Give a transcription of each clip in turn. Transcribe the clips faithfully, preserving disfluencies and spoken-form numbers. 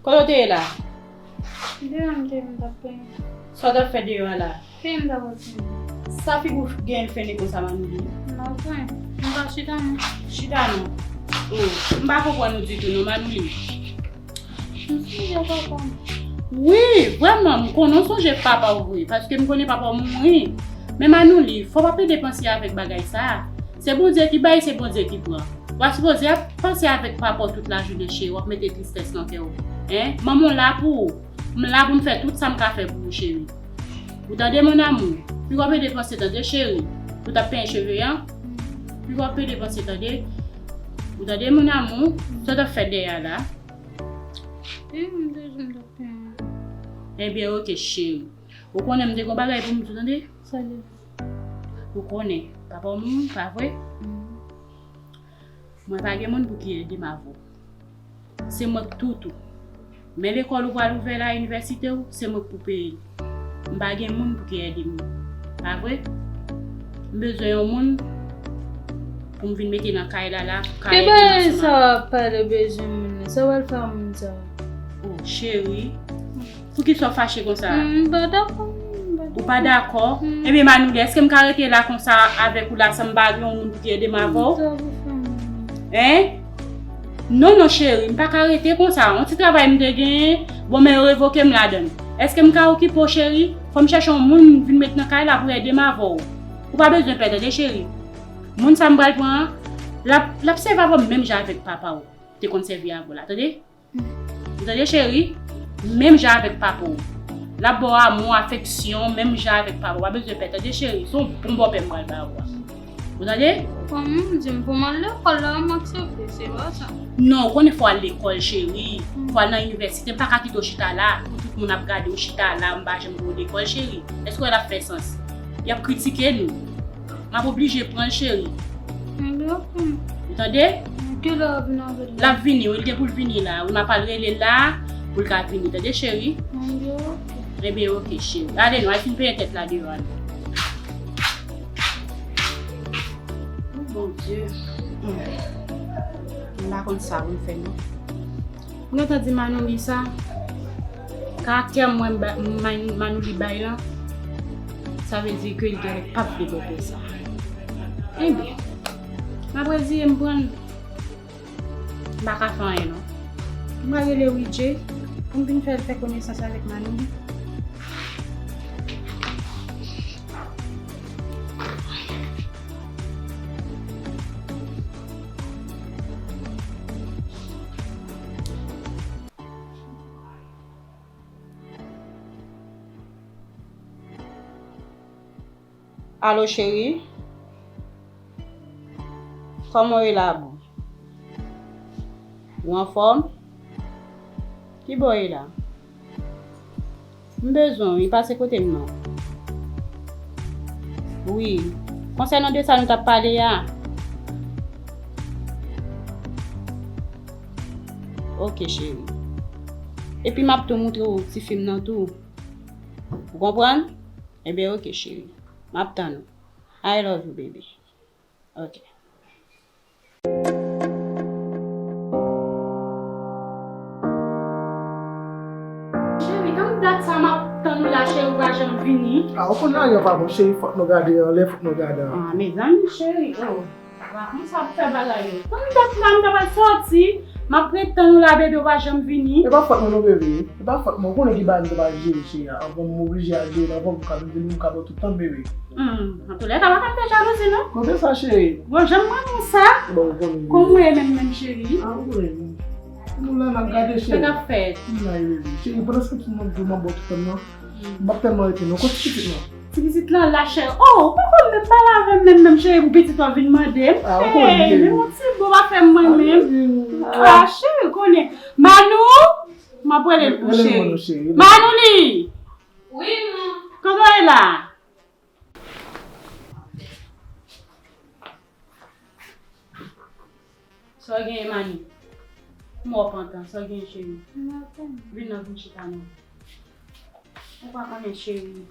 Kote w te ye la? Deyò m te ye, m t ap penyen. Sa w t ap fè deyò a la? Penyen m t ap al penyen. Sa figi w genyen fene konsa, Manouli? M pa penyen. M pa chita non. Chita non? Oh, m pa konprann ou ditou non, Manouli. M sonje papa m. Wi, vrèman, m konnen w sonje papa w vre, paske m konnen papa w mouri. Men Manouli, fò w pa pede panse avèk bagay sa a. Se Bondye ki bay, se Bondye ki pran. W a sipoze ap panse avèk papa w tout lajounen, cheri, w ap mete tristès nan kè w. Hein? Manman w la pou ou. M la pou m fè tout sa m ka fè pou ou, cheri. Ou tande, mon amour? Piko w pede panse, tande, cheri. Ou t ap penyen cheve a? Piko w pede panse, tande. Ou tande, mon amour? Sa w t ap fè dèyè a la? Ebyen, ok, cheri. Ou konnen m te gen yon bagay pou m di w, tande? Ou konnen, papa w mouri, pa vre? Mwen pa gen moun pou ki ede m avè w. Se mwen k tout ou. Men lekòl ou pral ouvè la, inivèsite w, se mwen k pou peye l. M pa gen moun pou ki ede m. Pa vre? M bezwen yon moun pou m vin mete nan kay la, la, pou ka ede m ansanm avè w. Ki bagay sa w ap pale bezwen moun nan? Sa w al fè a moun sa? Oh, cheri. Poukisa w fache konsa? M pa dakò, m pa dakò. Ou pa dakò? Ebyen, Manouli, èske m ka rete la konsa avèk ou la san m pa gen yon moun pou ki ede m avè w? Hein? Non, non, cheri, m pa ka rete konsa. Yon ti travay m te genyen, bon, men yo revoke m ladan l. Èske m ka okipe w, cheri? Fò m chèche yon moun vin met nan kay la pou ede m avè w. Ou pa bezwen pè, tande, cheri. Moun sa m pral pran an, l ap, l ap sèvi avè w menm jan avèk papa w te konn sèvi avè w la, tande? Ou tande, cheri? Menm jan avèk papa w. L ap ba w amou, afeksyon, menm jan avèk papa w. Pa bezwen pè, tande, cheri? Se yon bon bòpè m pral ba ou a. Ou tande? Bon, m di m pou m al lekòl la, m aksepte, se pa sa. Non, ou konnen fò w al lekòl, cheri. Fò w al nan inivèsite. M pa ka kite w chita la, pou tout moun ap gade w chita la, m pa janm voye w lekòl, cheri. Èske w wè l ap fè sans? Y ap kritike nou. M ap oblije pran l, cheri. Ou tande? L ap vini, wi, li gen pou l vini la. Wi, m ap al rele l la pou l ka vini. Tande, cheri? Ebyen, ok, cheri. Ale non, al fin penyen tèt la deyò a. Oh, Bondye. M pa konn sa pou m fè, non. M gentan di Manouli sa, karaktè mwen ba, Man, Manouli bay lan, sa vle di ke li genlè p ap vle bòkò sa. Ebyen, m ap reziye m pran l. M pa ka fè anyen non. M pral rele Widjey pou m vin fè l fè konesans avèk Manouli. Alo, cheri? Kòman w ye la, boo? Ou anfòm? Ki bò w ye la? M bezwen w, wi, pase kote m non. Wi, konsènan de sa nou t ap pale a. Ok, cheri. Epi m ap tou moutre w ti fim nan tou. Ou konprann? Ebyen, ok, cheri. M ap tann ou. I love you, baby. Ok. Cheri, tann dat sa m ap tann ou la, cheri, ou pa janm vini. A, ou konn lari an pa bon, cheri, fòk nou gade anlè, fòk nou gade an. A, mezanmi, cheri, oh. Rakonsa pou fè bagay yo. Tann dat la, m ta pral sòti. M ap ret tann ou la, bebe, ou pa janm vini. E pa fòt mwen non, bebe. E pa fòt mwen. Ou konnen ki bagay m ta pral jere, cheri a. Anvan m oblije al jere l, anvan m ka vin vini, m ka ba w tout tan m, bebe. Hmm, antoulèka, pa ka fè jalouzi, non. Kote sa, cheri? Bon, janm renmen sa. Bon, ou konnen, bebe. Kòman w ye menm, menm, cheri? A, ou konnen, bebe. Nou la, n ap gade, cheri. Sa k ap fèt? M la, bebe. Cheri, pandan se tan m ap di w m ap ba w tout tan m nan. M p ap tèlman rete non. Kot ti pitit mwen? Ti pitit lan la, cheri. Oh, ou poko menm pale avè m menm, menm, cheri, pou pitit ou vin mande m. A, ou konnen, cheri, men yon ti bo pa fè m mwen menm. A, cheri, konnen. Manou, m ap rele l pou cheri. Manouli! Wi, man. Kote w ye la? Sa w genyen, Mani? M wè w pantan. Sa w genyen, cheri? M la pantan. Vin nan, vin chita non. Ou pa konnen, cheri.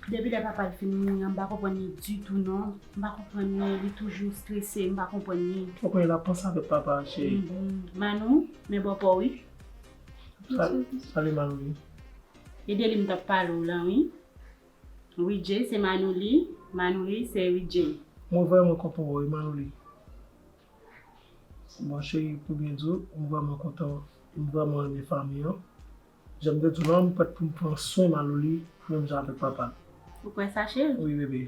Depi lè papa l fin mouri an, m pa konprann li ditou non. M pa konprann li, li toujou strese, m pa konprann li. Ou konnen l ap panse avèk papa l, cheri. Mhm. Manou, men bòkò wi. Sa- Salut, Manouli. E de li m t ap pale w lan, wi. Wi, Jay, se Manouli. Manouli, se wi, Jay. Mwen vrèman kontan wè w, Manouli. Bon, cheri, pou byen di w, m vrèman kontan, m vrèman renmen fanmi an. Jan m te di w lan, m prèt pou m pran swen Manouli, menm jan avèk papa l. Ou kwè sa, cheri? Wi, bebe.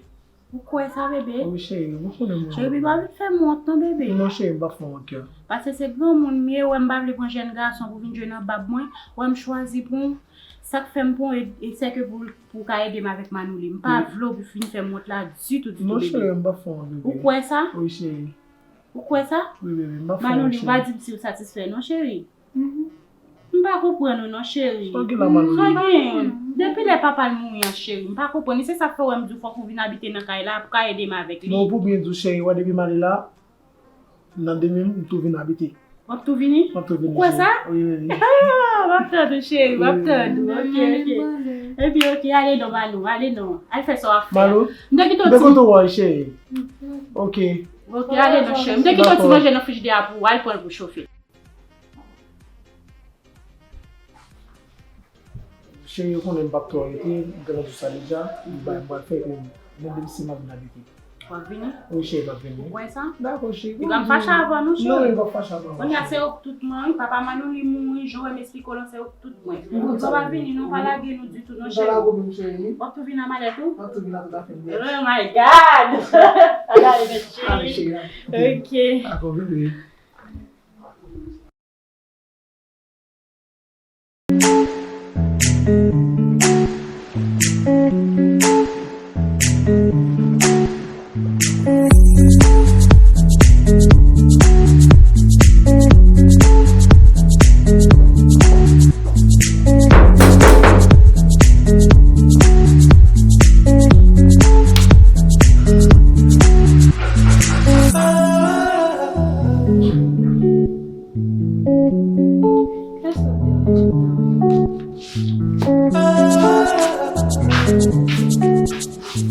Ou kwè sa, bebe? Wi, cheri, ou konnen mwen. Cheri, pa vin fè m wont non, bebe. Non, cheri, m p ap fè w wont, kè. Paske se granmoun m ye, ou wè m pa vle pran jèn gason pou vin jwe nan bab mwen. Ou wè m chwazi pran w. Sa k fè m pran w, e, e sèke pou, pou w ka ede m avèk Manouli. M pa vle w vin fè m wont la ditou, ditou, bebe. Non, cheri, m p ap fè w wont, bebe. Ou kwè sa? Wi, cheri. Ou kwè sa? Wi, bebe, m p ap fè w wont, cheri. Manouli, ou pa di m si w satisfè non, cheri. M pa konprann ou non, cheri. Sa w gen la, Manouli? Sa w gen? Depi lè papa l mouri an, cheri, m pa konprann li. Se sa k fè w wè m di w fòk ou vin abite nan kay la pou w ka ede m avèk li. Non, pou byen di w, cheri, wè depi m ale la, nan demen, m tou vin abite. W ap tou vini? M ap tou vini, cheri. Ou kwè sa? Wi, wi, wi. Ah, m ap tann ou, cheri, m ap tann ou. Ok, ok. Epi, ok, ale non, Malou, ale non. Al fè sa w ap fè a. Malou, m te kite w ti kote w, cheri. Ok. Ok, ale non, cheri. M te kite w ti manje nan frijidè a pou w al pran l pou w chofe. Cheri, ou konnen m p ap twò rete, m te rann ou sa deja, m bay m pral fè, epi mande m si m ap vin abite. W ap vini? Wi, cheri, m ap vini. Ou kwè sa? Dakò, cheri. Piga m fache avè w non, cheri. Non, m p ap fache avè w, cheri. Kounye a se ou k tout mwen, wi. Papa Manouli mouri, jan w wè m esplike w lan, se ou k tout mwen. Ou p ap vini non, pa lage nou ditou non, cheri. M pa lage w menm, cheri. W ap tou vin a malèt ou? M ap tou vin a tout afè m nèt. Oh my God! Pa gade nèt, cheri. Ale, cheri, ale. Ok. Dakò, bebe.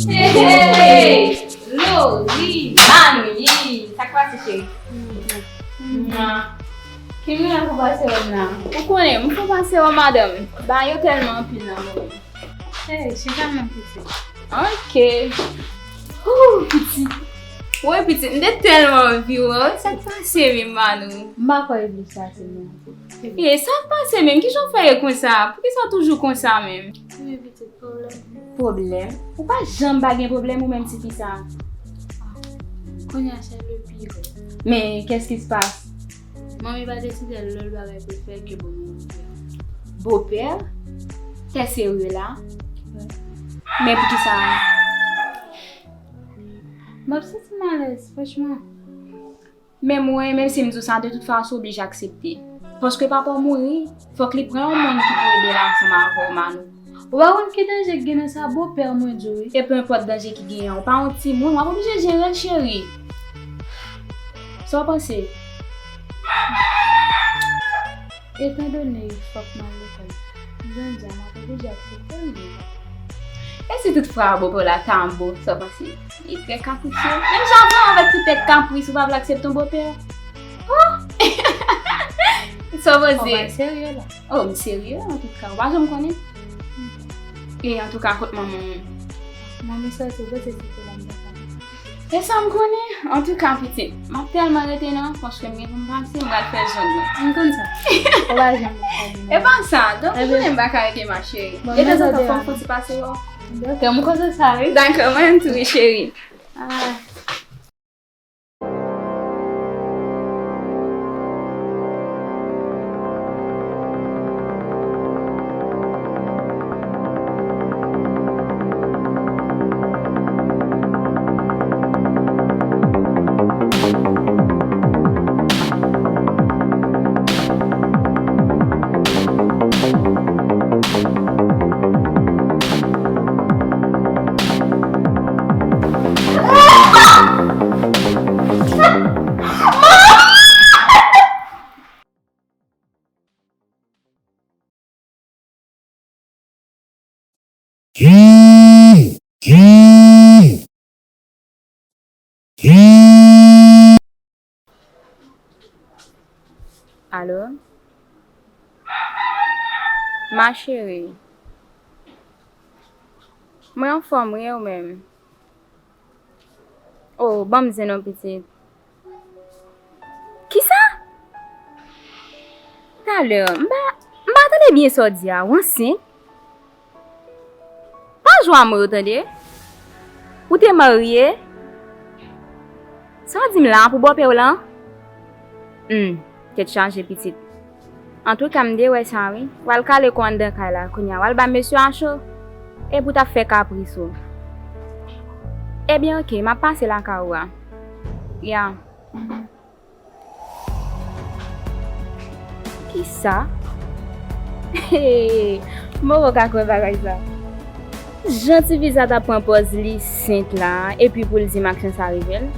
Hey, hey! Lori, Manouli, sa k pase, cheri? Mwa. Ki mwen pou pase wè m la? Ou konnen, m pou pase wè madanm. Bagay yo tèlman anpil nan men w. Hey, chita non, pitit. Ok. Ooh, pitit. Wi, pitit, m te tèlman anvi wè w. Sa k pase menm, Manou? M pa kwè eglise a se mwen. E sa k pase menm? Kijan w fè ye konsa? Poukisa w toujou konsa menm? Wi, pitit, pwoblèm. Pwoblèm? Ou pa janm pa gen pwoblèm ou menm ti fi sa. Kounye a se le pire. Men, qu'est-ce qui se passe? Manmi pa deside lòt bagay pou l fè ke ban mwen bopè. Bopè? Tè serye la? Wi. Men poukisa? M ap santi m alèz, franchman. Men mwen, menm si m di w sa, de tout fason, w oblije aksepte. Paske papa w mouri, fòk li pran yon moun ki pou ede l ansanm avè w, Manou. Ou pa konn ki danje k gen nan sa, bopè mwen di w wi. E pe enpòt danje ki genyen an, ou pa yon timoun, w ap oblije jere l, cheri. Sa w panse? Etandone fòk m al lekòl, jodi a m ap oblije aksepte l wi. E si tout frè bopè w la ta bon, sa w panse? Li trè kaprisye. Menm jan avè w avèk tout tèt kapris, ou pa vle aksepte yon bopè? Oh! Sa w panse? Ou pa serye la. Oh, m serye, antouka. Ou pa janm konnen. E antouka, kot manman w? Manmi sòti, ou panse se pou la m pa sa. E sa m konnen. Antouka, pitit, m ap tèlman rete non, paske m gen pou m pase, m pral fè zòn mwen. M konn sa. Ou pa janm ap pale non. E pa sa, donk, ou konnen m pa ka rete, ma chérie. Bon, e tanzantan, fò m fon ti pase wè w. Dakò, m konn sa, wi. Dakò, mwen menm tou, wi, cheri. Ah. Alo? Ma chérie. Mwen anfòm wi, ou menm? Oh, ban m zen non pitit. Kisa? Talè, m pa, m pa tande byen sa w di a. Ou ansent? Pa jwe a mo yo tande. Ou te marye? Sa w di m la pou bòpè w lan? Hmm, tèt chaje pitit. Antouka, m de wè sa wi. W al kale kò anndan kay la kounye a. W al ba mesye a cho. Epi w t ap fè kapris ou. Ebyen, oke, m ap pase lakay ou a. Ya. Kisa? M poko ka kwè bagay sa. Jan tifi sa t ap pran pòz li sent la, epi pou l di m aksyon sa rive l.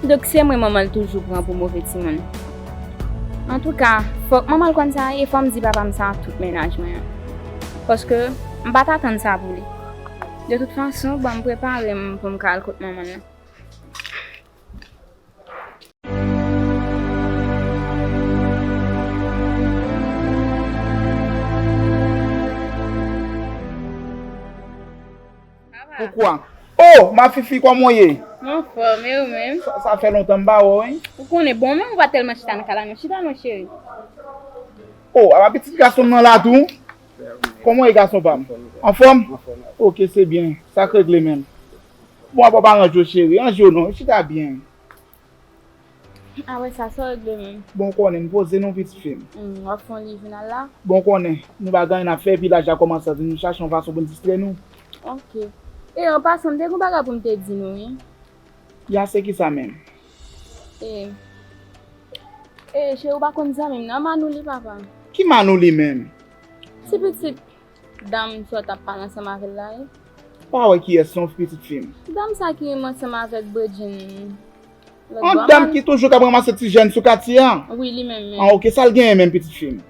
Donk se mwen manman l toujou pran pou move timoun. Antouka, fòk manman l konn sa e fò m di papa m sa ak tout mennaj mwen an. Paske m pa t atann sa pou li. De tout fason, bon, m prepare m pou m ka al kot manman l lan. Poukwa? Oh, ma fifi, kòman w ye? M anfòm, e ou menm? Sa, sa fè lontan m pa wè w, wi. Ou konnen, bon, menm ou pa tèlman chita nan kay la, non. Chita non, cheri. Oh, apa pitit gason m nan la tou? Kòman w ye, gason pa m? Anfòm? Anfòm. Ok, se byen. Sa k regle menm? Bon, apa w pa ranje w, cheri? Ranje w non, chita byen. A wè sa, sa w regle menm? Bon, w konnen, m poze non, pitit fi m. Hmm, w ap fè yon li jounal la? Bon, w konnen, nou pa gen anyen n ap fè, epi laj la kòmanse antre, nou chache yon fason pou n distrè nou. Ok. E an pasan, m te gen yon bagay pou m te di nou, wi. Ya, se kisa menm? E, e, cheri, ou pa konn zanmi m nan, Manouli, papa. Ki Manouli menm? Ti pitit dam sa w t ap pale ansanm avè l la, wi. Pa wè kiyès non, pitit fi m. Dam sa ki renmen ansanm avèk Bredjin. Yon dam ki toujou k ap ranmase ti jèn sou katye a? Wi, li menm menm. Ah, ok, sa l genyen menm, pitit fi m?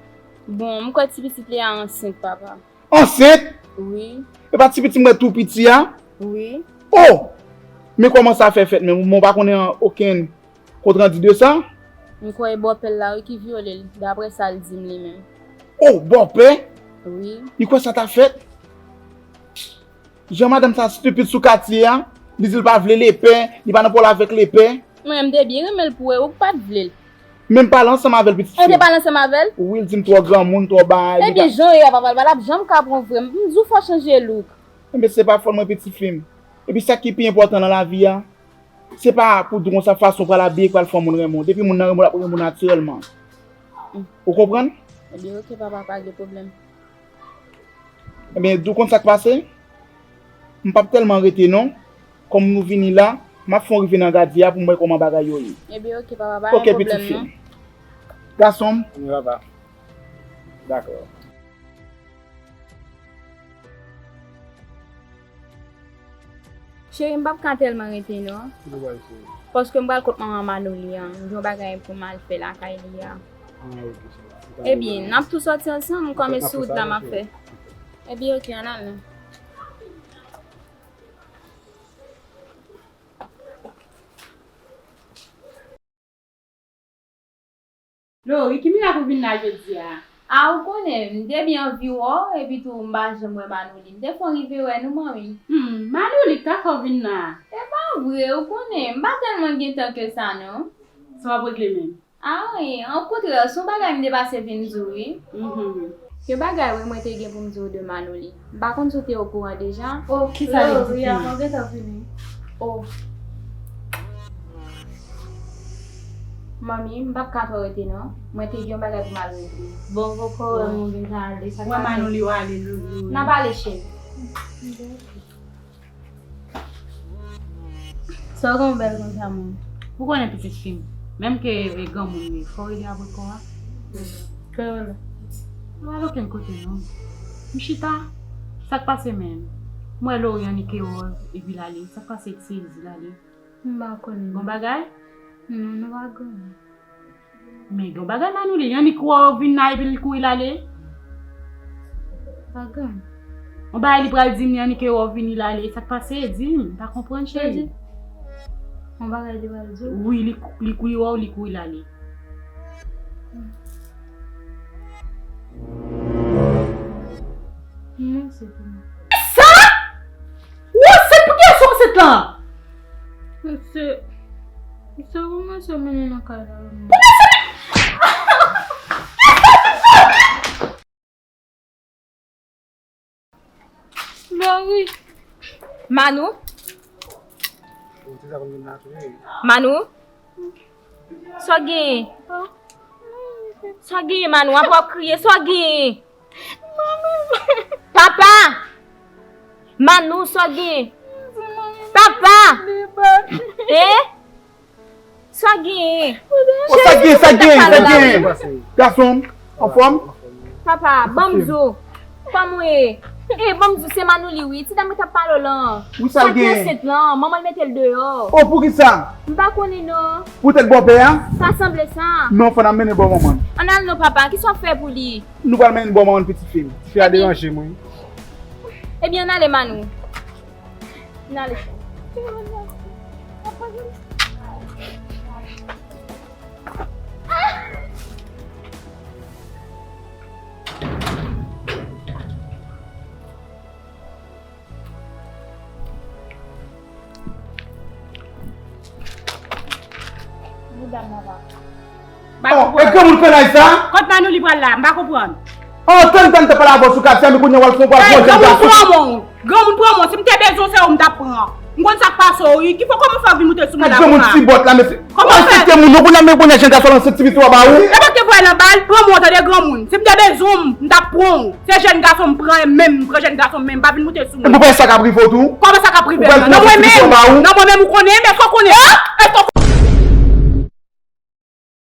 Bon, m kwè ti pitit li a ansent, papa. Ansent? Wi. E pa ti pitit mwen tou piti a? Wi. Oh! Men kòman sa fè fèt menm? Mwen pa konnen okenn kontrandi de sa? M kwè e bòpè l la wi ki vyole l, daprè sa l di m li menm. Oh, bòpè? Wi. Li kwè sa ta fèt? Jan madanm sa stupid sou katye a, li di l pa vle lepè, li pa nan pwoblèm avèk lepè. Mwen, m te byen renmen l pou wè ou k pa t vle l. Men m pale ansanm avè l, pitit fi m. Ou te pale ansanm avè l? Wi, l di m twò granmoun, twò bagay. Ebyen, jan w ye a, papa, l pa t ap janm ka pran w vre. M di w fò w chanje look. Ebyen, se pa fòt mwen, pitit fi m. Epi sa ki pi enpòtan nan lavi a, se pa pou di w konsa fason w pral abiye k pral fè yon moun renmen w. Depi moun nan renmen w, l ap renmen w natirèlman. Ou konprann? Ebyen, oke, papa, pa gen pwoblèm. Ebyen, di w konn sa k pase? M p ap tèlman rete non. Kòm nou vini la, m ap fè yon rive nan gadye a pou m wè kòman bagay yo ye. Ebyen, oke, papa, pa gen pwoblèm non. Gason m. Wi, papa. Dakò. Cheri, m p ap ka tèlman rete non. Ki bagay, cheri? Paske m pral kot manman Manouli an. M gen yon bagay pou m al fè lakay li a. Ah, ok, cheri. Ebyen, n ap tou sòti ansanm, kòm e sou wout la m ap fè. Ebyen, ok, ann al non. Lori, ki mirak ou vin la jodi a? A, ou konnen, m te byen anvi wè w, epi tou m pa janm wè Manouli. M te fon rive wè nou, manmi. Hmm, Manouli k ta fè w vin la? E pa vre, ou konnen, m pa tèlman gen tan ke sa, non. Sa w ap regle menm? A, anyen, okontrè, se yon bagay m te pase vin di w, wi. Mhm. Ke bagay wi mwen te gen pou m di w de Manouli. M pa konn si w te okouran deja. Oh, kisa li di? Lori, mwen gentan vini. Oh. Manmi, m p ap ka twò rete non. Mwen te gen yon bagay pou m al regle. Bon, poko wè m ou gentan ale. Sa k pase? Wè Manouli w ale, Lori. N ap ale, cheri. Sa w gen w bèl konsa, manmi? Ou konnen pitit fi m, menm ke e granmoun li ye, fò w rele avèk kò a. Kè w la. M pa al okenn kote non. M chita. Sa k pase menm? M wè Lori annike wòz epi l ale. Sa k pase, ki sezi l ale? M pa konnen. Gon bagay? Non, nou pa konnen. Men gen yon bagay Manouli, annik wè w vin la epi l kouri l ale. Pa gen. Yon bagay li pral di m, li annik wè w vini l ale. Sa k pase? Di m, m pa konprann, cheri. Yon bagay li pral di w? Wi, li, li kouri wè w, li kouri l ale. Hmm. Mwen ansent wi. Sa? Ou ansent? Pou ki sa w ansent lan? Se, se kòman sa mennen nan kay la? Mari. Manou? Manou? Sa w genyen? Sa w genyen, Manou? Apa w ap kriye? Sa w genyen? Papa! Manou, sa w genyen? Papa! Eh? Sa w genyen? O, sa gen, sa gen, sa gen. Gason, anfòm? Papa, ban m di w. Kòman w ye? Eh, ban m di w, se Manou li wi. Ti dam mwen t ap pale w lan. Wi, sa l genyen? Sa ki ansent lan, manman l mete l deyò. O, poukisa? M pa konnen non. Poutèt bòpè a? Sa sanble sa. Non, fò n al mennen bò manman l. Ann al non, papa. Kisa w ap fè pou li? Nou pral mennen l bò manman l, pitit fi m. Ti fi a deranje m wi. Ebyen, ann ale, Manou. N ale. Bouda m nan pa. Oh, e granmoun kanay sa? Kot Manou li pral la? M pa konprann. Oh, tann, tann, tann pale avè w sou kafya, men kounye a w al fè yon pral pran jèn gason. Granmoun pran mwen. Si m te bezwen w, se ou m t ap pran. M konn sa k pase w wi. Ki fè kòman fè w vin moute sou mwen la konsa? Granmoun ti bòt la, mesye. Kòman fè? Ou ansent moun, non, kounye a men kounye a jèn gason lan sot ti vit ou anba ou. E pa te voye l anba l, pran mwen, tande granmoun. Si m te bezwen w, m t ap pran w. Se jèn gason m pran, e menm, m pran jèn gason m menm, pa vin moute sou mwen. Ou pa wè sa k ap rive w tou? Kòman sa k ap rive m nan? Nan mwen menm, nan mwen menm, ou konnen, men èske w konnen? Èske w